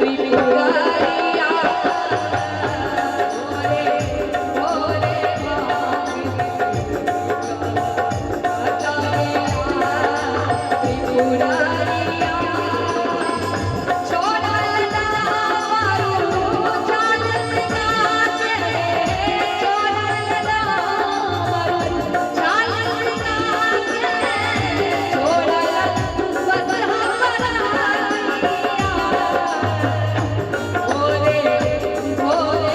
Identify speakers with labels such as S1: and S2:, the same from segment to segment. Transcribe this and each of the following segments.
S1: त्रिपुरारिया, भोरे भोरे भांग त्रिपुरारिया। छोरा लला मारू चाल सिंगार, छोरा लला मारू चाल सिंगार, छोरा बसहा परानिया, भोरे भोरे।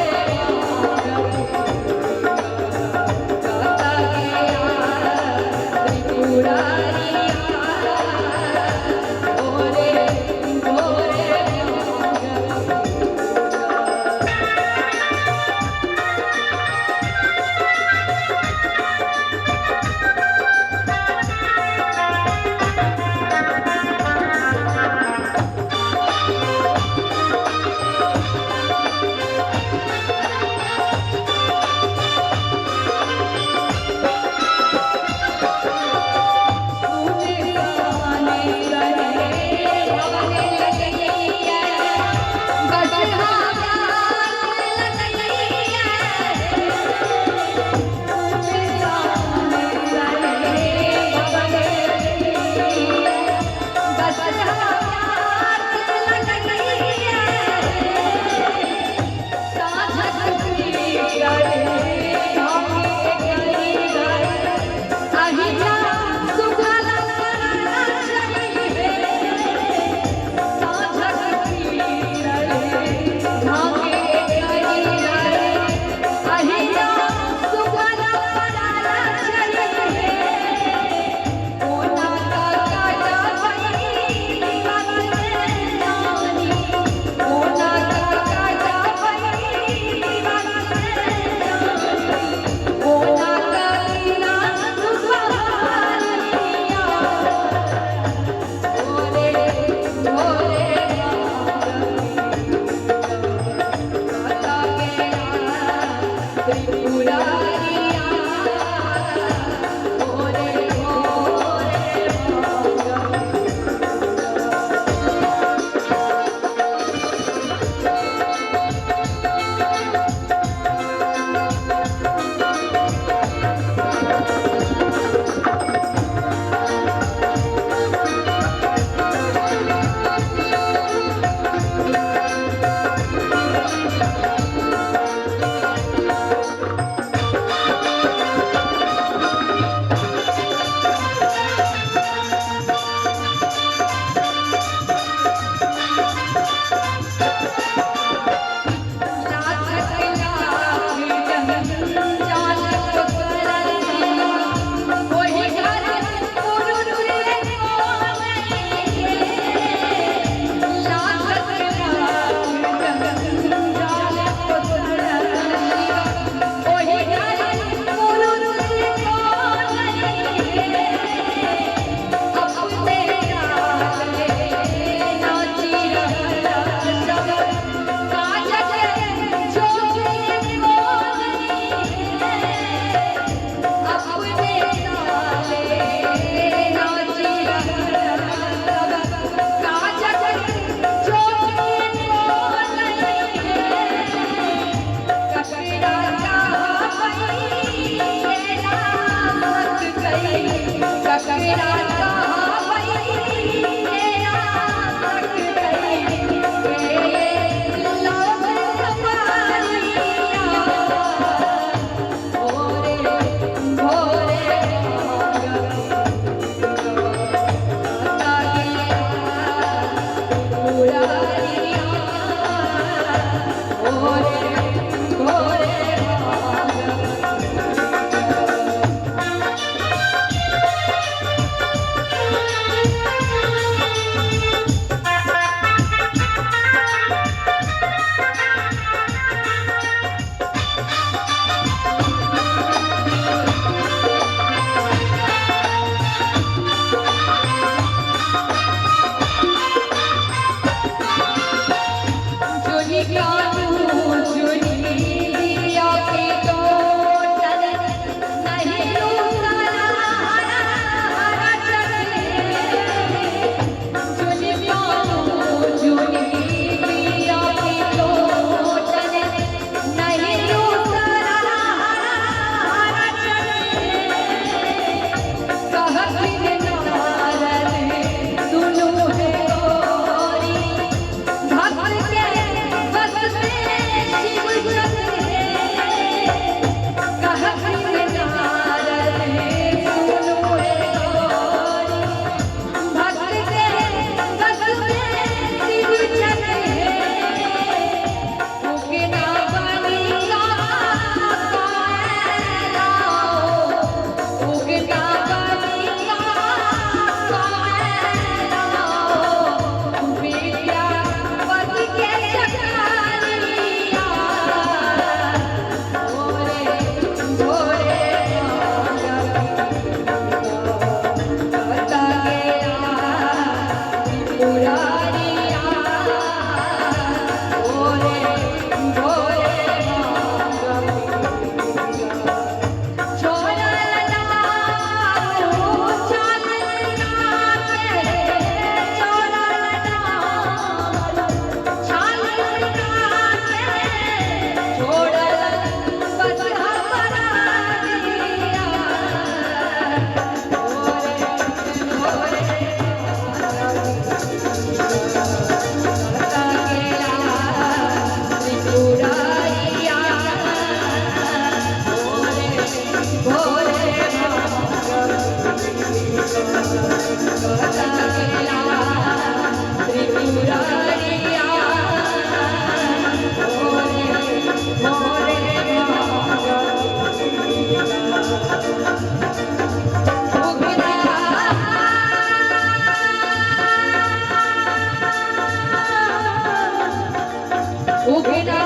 S1: उगना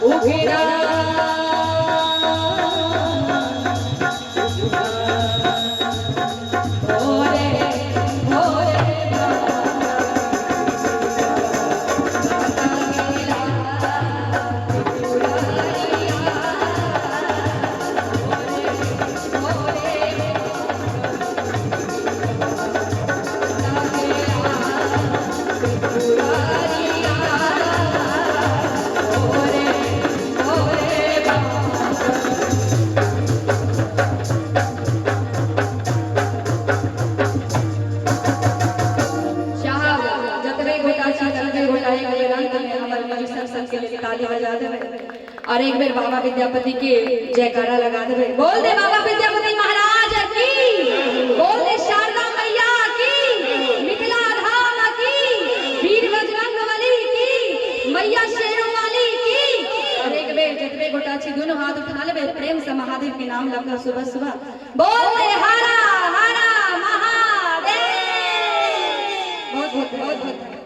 S1: उगना भोरे भोरे साहब जतबे गोटा छी ततबे गोटा एक बेर अंत में हमर म्यूजिशियन सबके लेल ताली बजा देबै और एक बेर बाबा विद्यापति के जयकारा लगा देबै। बोल दे बाबा विद्यापति महाराज की, बोल दे शारदा मैया की, मिथिला धाम की, वीर बजरंग बली की, मैया शेरों वाली की। और एक बेर जतबे गोटा छी दोनों हाथ उठा लेबै, प्रेम से महादेव के नाम लगा सुबह सुबह बोल दे हरा हरा महादेव। बहुत बहुत बहुत बहुत धन्यवाद।